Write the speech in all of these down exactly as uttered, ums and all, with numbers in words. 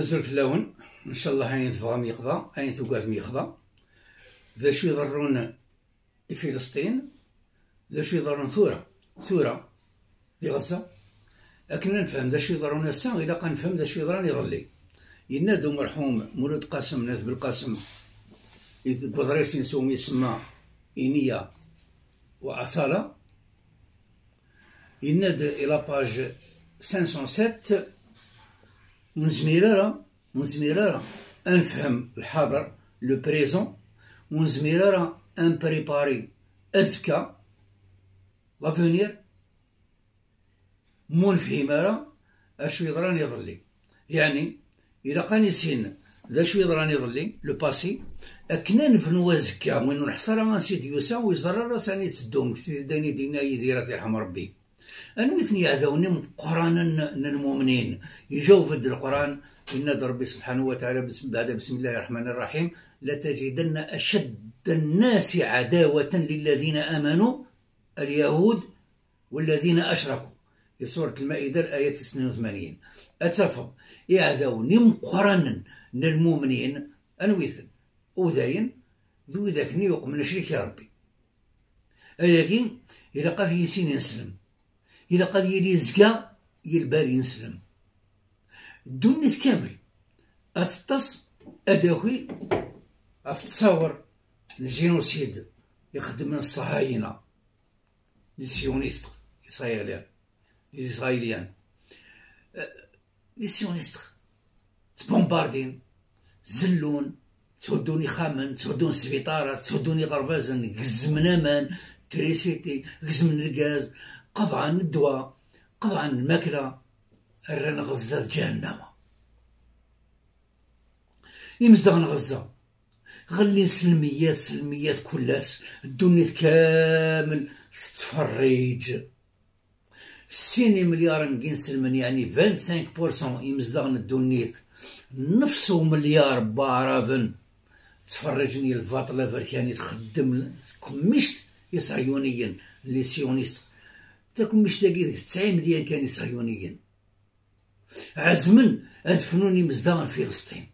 Azul fell-awen. Ncallah ayen tebɣam yeqḍa, ayen tugadem yexḍa. D acu iḍerrun i Filisṭin? D acu iḍerrun tura? Tura di Ɣezza? Akken ad nefhem d acu iḍerrun ass-a, ilaq ad nefhem d acu yeḍran iḍelli. Yenna-d umerḥum Mulud Qasem n At Belqasem deg uḍris-ines umi isemma Iniya wa Asala, yenna-d i la page cinq cent sept, ur nezmir ara, ur nezmir ara ad nefhem lḥaḍer, le présent, ur nezmir ara ad nprépari azekka, l'avenir, ma ur nefhim ara acu yeḍran iḍelli. Yeɛni, ilaq ad nissin d acu yeḍran iḍelli, le passé, akken ad nebnu azekka, win ur neḥṣi ara ansi d-yusa, ur yeẓri ara sani yetteddu, deg tidda-nni i d-yenna Yidir, ad t-yerḥem Rebbi. Anwi-ten yiɛdawen imeqqranen n lmumnin? Iǧaweb-d Leqran, yenna-d Rebbi subḥanahu wa taɛala, bes-, baɛda بسم الله الرحمن الرحيم: لتجدن أشد الناس عداوة للذين آمنوا اليهود والذين أشركوا. Di surat Lmaida, layat tis tnin u tmanyin. Ad tafeḍ iɛdawen imeqqranen n lmumnin, anwi-ten? Udayen d widak-nni yuqmen acrik i Rebbi. Ayagi, ilaq ad yissin ineslem. Ilaq ad yili yezga i lbal ineslem. Ddunit kamel ad teṭṭes, ad d-taki ɣef ttṣawer n ljinusid ixeddmen ṣṣahayina, les sionistes israéliens, les israéliens. Les sionistes ttbumbardin, zellun, tthuddun ixxamen, tthuddun sbiṭarat, tthuddun iɣerbazen, gezzmen aman, trisiti, gezzmen lgaz, qeḍɛen ddwa, qeḍɛen lmakla, rran Ɣezza d ǧahennama. Imezdaɣ n Ɣezza ɣellin s lmiyat, s lmiyat kul ass, ddunit kamel tettferriǧ. Sin imelyaren n yinselmen, yeɛni vingt-cinq pour cent imezdaɣ n ddunit, nefs umelyaṛ n waɛraben ttferriǧen i lbaṭel aberkan i txeddem tkemmict iṣehyuniyen, les sionistes. Takemmict-agi deg tesɛin melyar kan iṣehyuniyen. Ɛezmen ad fnun imezdaɣ n Filisṭin.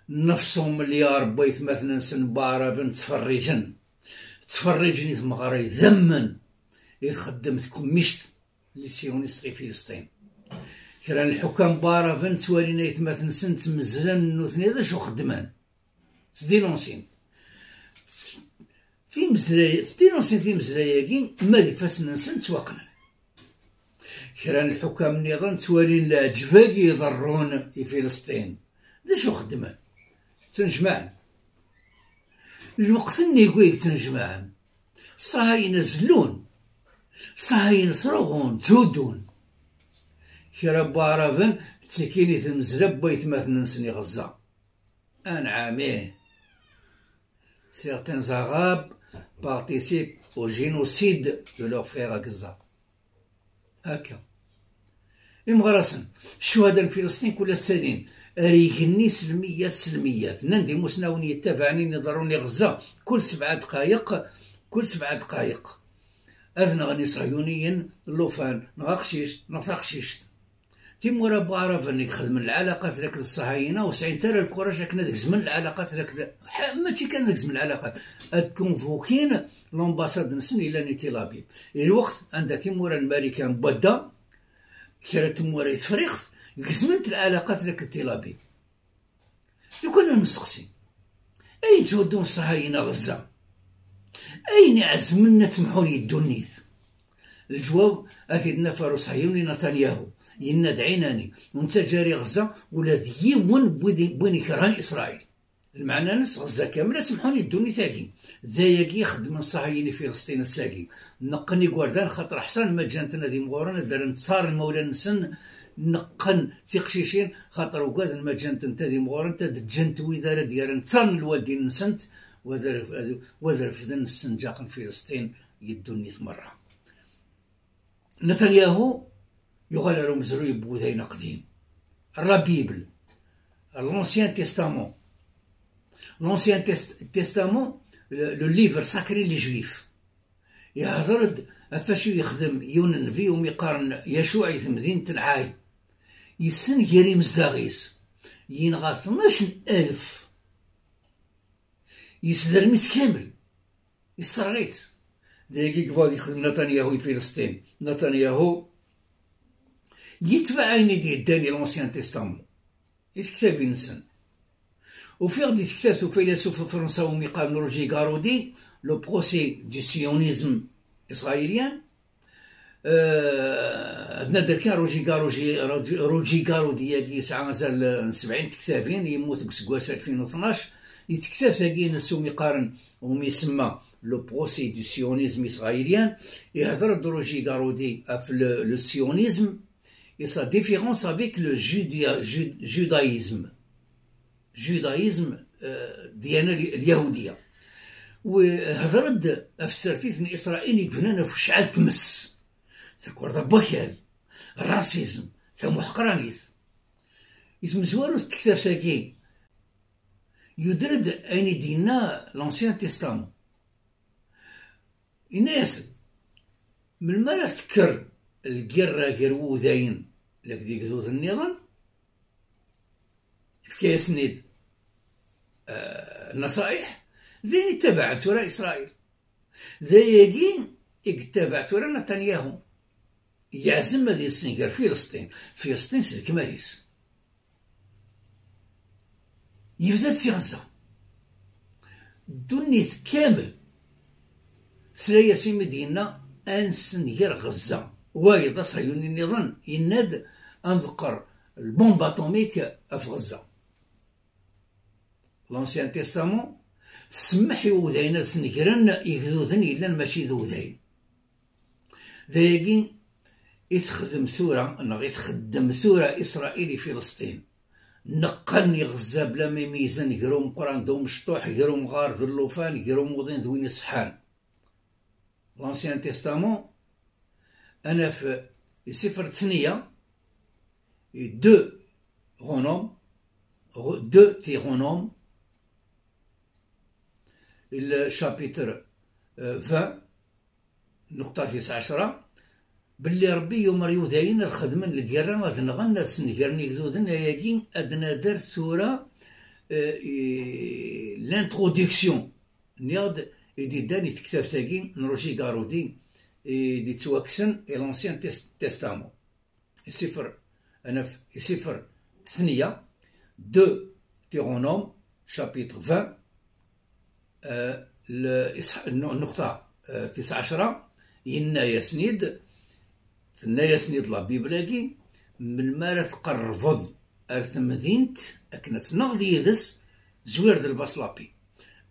Nefs umelyaṛ n waytmaten-nsen n waɛraben ttferriǧen. Ttferriǧen i tmeɣra idammen i txeddem tkemmict, les sionistes, i Filisṭin. Kra n lḥukam n waɛraben ttwalin aytmaten-nsen ttmezlan nutni d acu xeddmen. Ttdinunsin. Timezlay-, ttdinunsin timezlay-agi, ma d ifassen-nsen ttwaqnen. Kra n lḥukam nniḍen ttwalin leɛǧeb-agi iḍerrun i Filisṭin. D acu xeddmen? Ttnejmaɛen. Lweqt-nni deg wayeg ttnejmaɛen, ṣṣahayen zellun, ṣṣahayen sruɣun, tthuddun. Kra n waɛraben ttikin i tmezla n waytmaten-nsen i Ɣezza. Anɛam, ih. Certains Arabes participent au génocide de leurs frères à Gaza. Akka. Imeɣrasen, ccuhada n Filisṭin kul ass ttalin ar igenni s lmiyat, s lmiyat. Nnan-d imusnawen yettabaɛen ayen iḍerrun i Ɣezza, kul sebɛa dqayeq, kul sebɛa dqayeq ad nɣen iṣehyuniyen llufan, neɣ aqcic, neɣ taqcict. Timura n waɛraben i ixedmen lɛalaqat akked ṣṣahayina ur sɛint ara lkuraj akken ad gezmen lɛalaqat akked, ḥa, mačči kan ad gezmen lɛalaqat, ad konvukin l'ambassade-nsen yellan i Tel Aviv. I lweqt anda timura n Marikan n wadda, kra n tmura i Tefriqt, gezment lɛalaqat akked Tel Aviv. Lukan ad nesteqsi, ayen tthuddun ṣṣahayina Ɣezza? Ayen iɛezmen ad tt-mḥun i ddunit? Leǧwab ad t-id-naf ɣer uṣehyuni Netanyahu, yenna-d ɛinani, ur nettaǧǧa ara i Ɣezza ula d yiwen n wid, n win ikerhen Isṛayil. Lmeɛna-nnes, Ɣezza kamel ad tt-mḥun i ddunit-agi. D ayagi i xeddmen ṣṣahayin i Filisṭin ass-agi. Neqqen igerdan xaṭer ḥṣan ma ǧǧan-ten ad imɣuren, ad rren ttar imawlan-nsen, neqqen tiqcicin xaṭer ugaden ma ǧǧan-tent ad imɣurent, ad ǧǧent wid ara d-yerren ttar n lwaldin-nsent, u ad ref-, ad, u ad refden ssenǧaq n Filisṭin i ddunit merra. Netanyahu yuɣal ar umezruy n wudayen aqdim. La Bible, l'Ancien Testament. L'Ancien Test-, Testament, le, le livre sacré les Juifs. Ihder-d ɣef wacu yexdem yiwen n nnbi umi qqaren Yacuɛ i temdint n Ɛay. Yessen gar imezdaɣ-is. Yenɣa tnac n alef, yesderm-itt kamel, yesserɣ-itt. D ayagi i yebɣa ad yexdem Netanyahu i Filisṭin. Netanyahu yetbeɛ ayen i d-yeddan i l'Ancien Testament, i tektabin-nsen. Ufiɣ-d i tektabt ufaylasuf afransawi umi qqaren Roger Garaudy, Le procès du sionisme israélien. Euh, ad nader kan Roger Garaudy, Roger Garaudy-agi yesɛa azal n sebɛin tektabin, yemmut deg useggas alfin u tnac. I tektabt-agi-ines umi qqaren, umi isemma Le procès du sionisme israélien, ihder-d Roger Garaudy ɣef le, le sionisme et sa différence avec le judia-, ju-, judaïsme. Judaïsme, euh, diyana lyahudiya. Wehder-d ɣef tsertit n Isṛayil i yebnan ɣef wecɛal tmes, takerḍa n wakal, racisme, tamuḥeqranit. I tmezwarut n tektabt-agi, yuder-d ayen i d-yenna l'Ancien Testament. Yenna-yasen, melmi ara tekker lgirra gar wudayen akked igduden nniḍen, yefka-yasen-id, eh, nnaṣaḥ, d ayen ittabaɛen tura Isṛayil. D ayagi i yettabaɛ tura Netanyahu. Yeɛzem ad yessenger Filisṭin. Filisṭin s lekmal-is. Yebda-d si Ɣezza. Ddunit kamel tesla-yas imi d-yenna ad nessenger Ɣezza. Wayeḍ aṣahyuni nniḍen yenna-d ad nḍeqqer lbomba atomik ɣef Ɣezza. L'Ancien Testament tsemmeḥ i wudayen ad snegren igduden yellan mačči d udayen. D ayagi i texdem tura, neɣ i txeddem tura Isṛayil i Filisṭin. Neqqen i Ɣezza bla ma imeyyzen gar umeqqran d umecṭuḥ, gar umɣar d llufan, gar umuḍin d win iṣeḥḥan. L'Ancien Testament, ad naf i sifer Tniya, i Deutéronome, Deutéronome, le chapitre, euh, vingt, nuqṭa tis ɛecra, belli Rebbi yumer Yudayen ad xedmen lgirra, ad nɣen, ad snegren igduden, ayagi ad nader tura, euh, i l'introduction, nniɣ-d, i d-iddan i tektabt-agi n Roger Garaudy, i d-ittwakksen i l'Ancien Tes-, Testament. Isifer, ad naf, isifer Tniya, Deutéronome, chapitre vingt, euh, le, is-, nu-, nuqṭa, euh, tis ɛecra, yenna-yasen-id, tenna-yasen-id la Bible-agi, melmi ara tqerrbeḍ ar temdint akken ad tenɣeḍ yid-s, zwir d lbas lapi.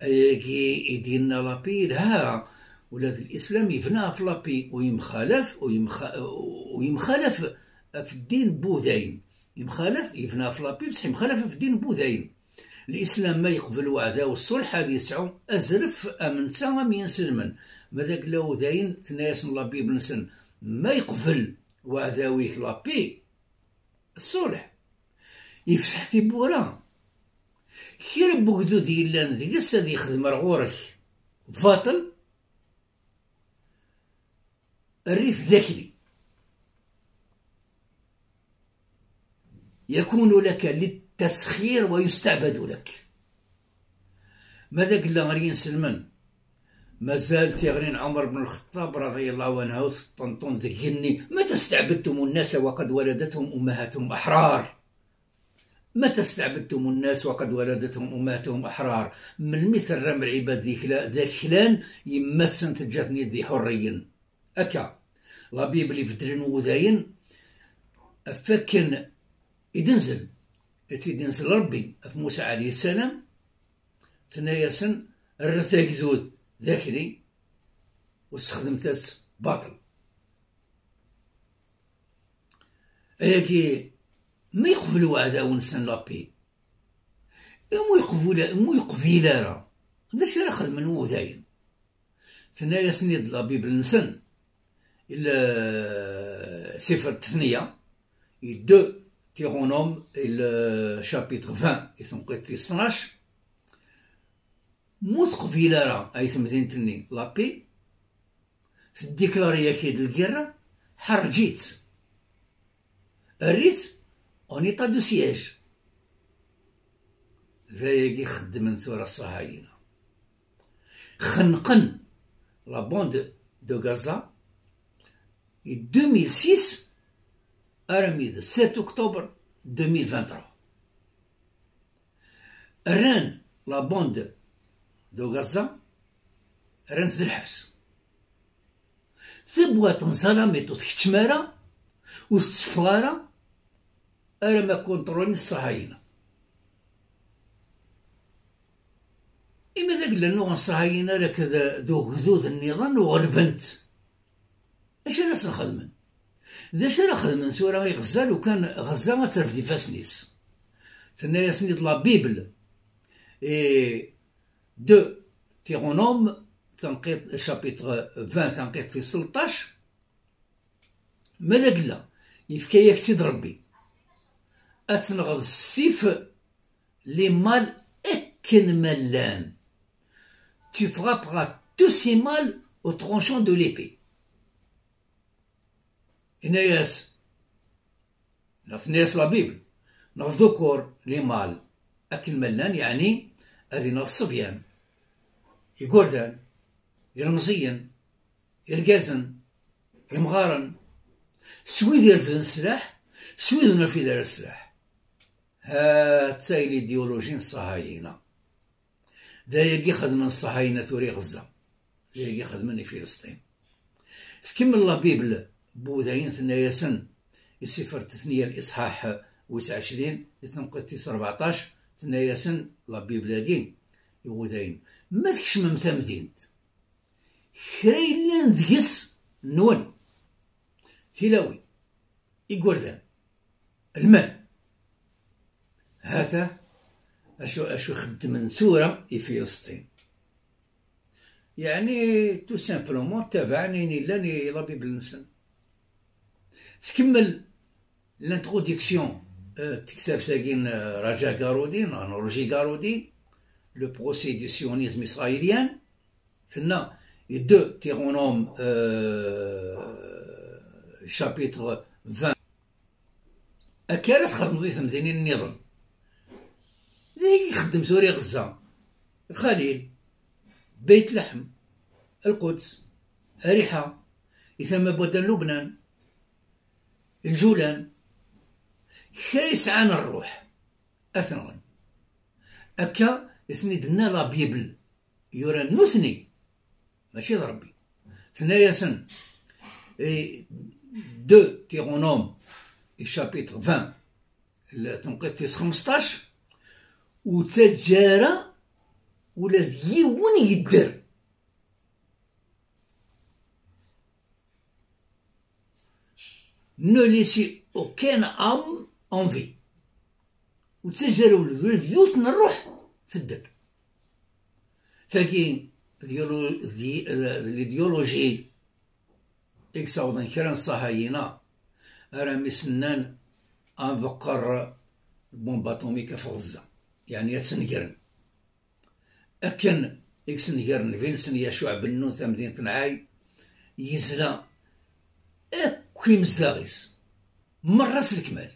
Ayagi i d-yenna lapi yelha, ula d lislam yebna ɣef lapi, ur yemxalaf, ur yemxa-, ur yemxalaf ɣef ddin n wudayen. Yemxalaf, yebna ɣef lapi, bṣeḥ yemxalaf ɣef ddin n wudayen. Lislam ma yeqbel uɛdaw ṣṣulḥ ad yesɛu azref am netta am yinselmen. Ma d agla udayen, tenna-yasen la Bible-nsen, ma yeqbel uɛdaw-ik lapi, ṣṣulḥ, yefteḥ tiwwura. Kra n wegdud yellan deg-s ad yexdem ar ɣur-k baṭel, err-it d akli. يكون لك للتسخير ويستعبد لك. Ma d agella ar yinselmen, mazal tiɣri n Ɛumer ben Lxeṭṭab, رضي الله عنه, teṭṭenṭun deg igenni: متى استعبدتم الناس وقد ولدتهم أمهاتهم أحرار؟ متى استعبدتم الناس وقد ولدتهم أمهاتهم أحرار؟ Melmi terram lɛibad d ikla-, d aklan, yemma-tsen teǧǧa-ten-id d iḥurriyen? Akka, la Bible ibeddlen wudayen, ɣef wakken i d-nzel, i tt-id-inzel Rebbi ɣef Musa ɛalayhi ssalam, tenna-yasen: rret agdud d akli, u sexdemt-as baṭel. Ayagi, ma yeqbel uɛdaw-nsen lapi, ma yeqbel, ma yeqbil ara, d acu ara xedmen wudayen? Tenna-yasen-id la Bible-nsen, i le-, sifer Tethniya, i Deutéronome, i le chapitre vingt, i tunqiḍt tis tnac, mu teqbil ara ay temdint-nni lapi, teddiklari-yak-id lgirra, ḥerrǧ-itt. Err-itt en état de siège. D ayagi xeddmen tura ṣṣahayina. Xenqen la bande de Gaza i deux mille six armi d sept octobre deux mille vingt-trois. Rran la bande de Gaza, rran-tt d lḥebs. Tabwaṭ n Zalamit ur tkeččem ara, ur tetteffeɣ ara, ara ma kunṭrulin ṣṣahayina. Imi d agla nnuɣen ṣṣahayina ara d ugdud nniḍen u ɣelben-t. Acu ara sen-xedmen? D acu ara xedmen tura i Ɣezza lukan Ɣezza ad terfed ifassen-is? Tenna-yasen-id la Bible, et Deutéronome, tanqiḍt, chapitre vingt, tanqiḍt tis tleṭṭac, ma d agla, yefka-yak-tt-id Rebbi. Ad tenɣeḍ ssif les mâles akken ma llan. Tu frapperas tous ces mâles au tranchant de l'épée. Yenna-yas, neɣ tenna-yas la Bible, neɣ dhukur les mâles akken ma llan, yeɛni ad ineɣ ṣṣebyan, igerdan, ilmeẓyen, irgazen, imɣaren, s wid irefden sslaḥ, s wid ur nerfid ara sslaḥ. Ha-tt-ay l'idéologie n ṣṣahayina. D ayagi xedmen ṣṣahayina tura i Ɣezza. D ayagi xedmen i Filisṭin. Tkemmel la Bible n wudayen, tenna-yasen, i sifer Tetniya, liṣḥaḥ wis ɛecrin, i tenqiḍt tis rbeɛṭac, tenna-yasen la Bible-agi i wudayen, ma tkecmem tamdint, kra yellan deg-s nwen, tilawin, igerdan, lmal. Hata acu, acu xeddmen tura i Filisṭin. Yeɛni, tout simplement, ttabaɛen ayen yellan i la Bible-nsen. Tkemmel l'introduction, euh, n tektabt-agi n, euh, Raja Garudi, neɣ n Roger Garudi, Le procès du sionisme israélien, tenna, i Deutéronome, euh, chapitre vingt. Akka ara txedmeḍ i temdinin nniḍen. D ayagi ixeddem tura i Ɣezza. Lxalil, Beit Laḥem, Lquds, Riḥa, i tama n wadda n Lubnan, Lǧulan, kra yesɛan ṛṛuḥ, ad t-nɣen. Akka i sen-id-tenna la Bible, yuran nutni, mačči d Ṛebbi. Tenna-yasen, i Deutéronome, i chapitre vingt, l-, tenqiḍt tis xmesṭac, ur ttaǧǧa ara ula d yiwen yedder. Ne laissez aucune âme en vie. Ur ttaǧǧa ara ula d yiwet n ṛṛuḥ tedder. Tagi d yolo-, d y-, d l'idéologie i yessawḍen kra n ṣṣahayina armi s-nnan ad nḍeqqer bombe atomique ɣef Ɣezza, yeɛni ad tt-negren. Akken i yesnegren Vinsen Yacuɛ Bennun tamdint n Ɛay, yezla akk imezdaɣ-is merra s lekmal.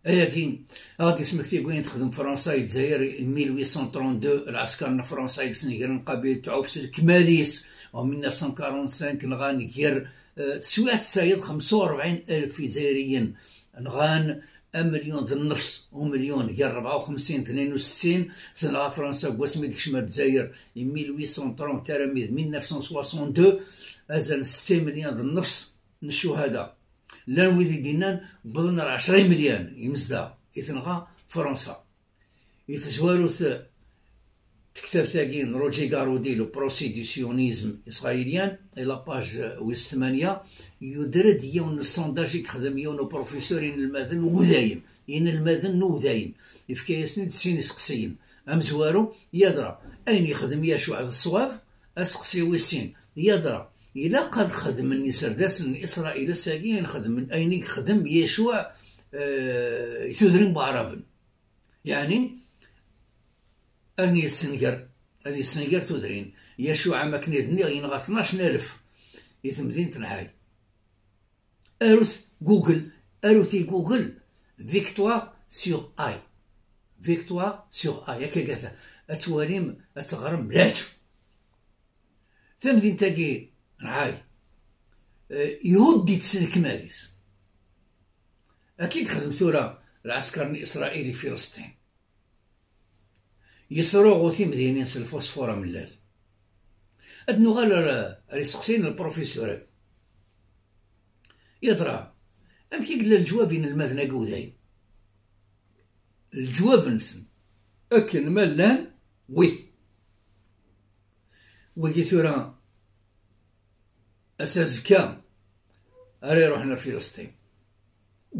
Ayagi, ad ɣ-d-yesmekti deg wayen texdem Fransa i Lezzayer, mille huit cent trente-deux, lɛesker n Fransa i yesnegren Qabil Tɛuf s lekmal-is, en mille neuf cent quarante-cinq, nɣan gar, eh, teswiɛt d tayeḍ xemsa u rebɛin alef Izzayriyen, nɣan amelyun d nnefs, umelyun, gar rebɛa u xemsin, tnin u settin, tenɣa Fransa deg wasmi d-tekcem ar Lezzayer, i mille huit cent trente armi d mille neuf cent soixante-deux, azal n setta imelyan d nnefs n ccuhada. Llan wid i d-yennan wwḍen ar ɛecra imelyan imezdaɣ i tenɣa Fransa. I tezwarut tektabt-agi n Roger Garaudy, Le procès du sionisme israélien, i la page wis tmanya, yuder-d yiwen n sondage i yexdem yiwen uprofesseur i yinelmaden n wudayen, i yinelmaden n wudayen. Yefka-yasen-d sin iseqsiyen. Amezwaru, yadra, ayen yexdem Yacuɛ d ṣṣwab? Aseqsi wis sin, yadra, ilaq ad xedmen iserdasen n Isṛayil ass-agi ayen xedmen, ayen i yexdem Yacuɛ, eh, i tudrin n Waɛraben? Yeɛni, ad yessenger, ad yessenger tudrin. Yacuɛ, am akken i d-nniɣ, yenɣa tnac n alef i temdint n Ɛay. Arut Google, arut i Google, victoire sur Haï. Victoire sur A, yak agata. Ad twalim, ad teɣrem leɛǧeb. Tamdint-agi n Ɛay, eh, ihudd-itt s lekmal-is. Akka i yexdem tura lɛesker n Isṛayil i Filisṭin. Yesruɣu timdinin s lfusfur amellal. Ad nuɣal ar, ar iseqsiyen n lprofisur-agi. Yeḍra, amek i yella leǧwab i yinelmaden-agi udayen? Leǧwab-nsen, akken ma llan, wi. Wigi tura, ass azekka ara iruḥen ar Filisṭin.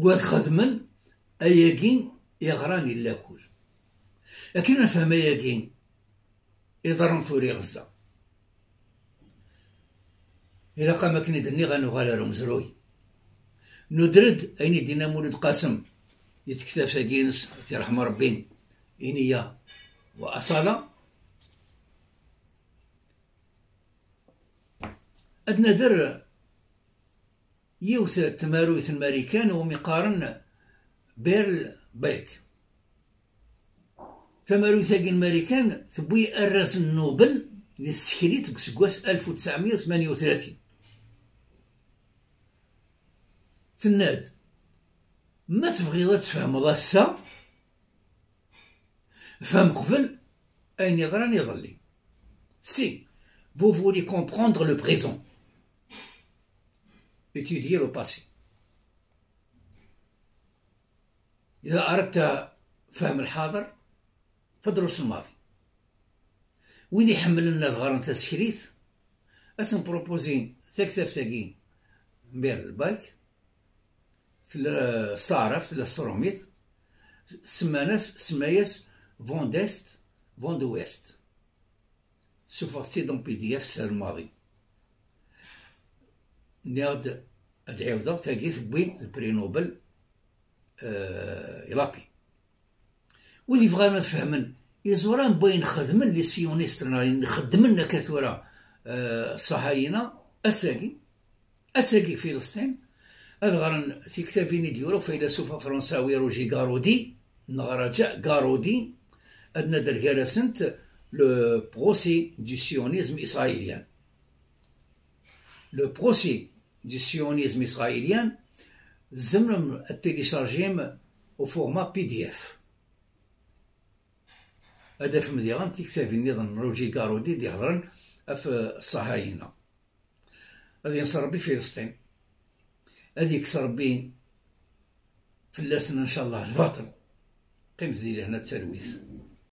Wa ad xedmen ayagi iɣran i lakul. Akken ad nefhem ayagi, iḍerrun tura i Ɣezza. Ilaq-am akken i d-nniɣ ad nuɣal ar umezruy. Nuder-d ayen i d-yenna Mulud Qasem di tektabt-agi-ines, ad t-yerḥem Rebbi, i niyya wa aṣala. Ad nader yiwet n tmaruyt n Marikan umi qqaren Beryl Bake. Tamaruyt-agi n Marikan tewwi arraz n Nobel di tseklit deg useggas alef u tesɛemya u tmenya u tlatin. Tenna-d, ma tebɣiḍ ad tfehmeḍ ass-a, fhem qbel ayen yeḍran iḍelli. Si vous voulez comprendre le présent, étudiez le passé. إذا أردت فهم الحاضر، فادرس الماضي. Wid iḥemmlen ad ɣren taseklit, ad sen-propozin taktabt-agi n Beryl Bake, tella s taɛrabt, tella s trumit, semman-as, semma-yas Vent d'Est, Vent d'Ouest. Suffɣet-tt-id en P D F s lmaḍi. Nniɣ-d ad ɛiwdeɣ, tagi tewwi le prix Nobel, euh, i la paix. Wid yebɣan ad fehmen iẓuran n wayen xedmen les sionistes, neɣ ayen xeddmen akka tura, euh, ṣṣahayina, ass-agi, ass-agi Filisṭin, ad ɣren tiktabin i d-yura ufaylasuf afransawi Roger Garaudy, neɣ Raja Garaudy, ad nader gar-asent le procès du sionisme israélien. Le procès du sionisme israélien, tzemrem ad téléchargem au format P D F. Ad tafem diɣen tiktabin nniḍen n Roger Garaudy d-ihedren ɣef ṣṣahayina. Ad yenṣer Rebbi Filisṭin. Ad yekkes Rebbi fell-asen, ncallah, lbaṭel. Qqimet di lehna d talwit.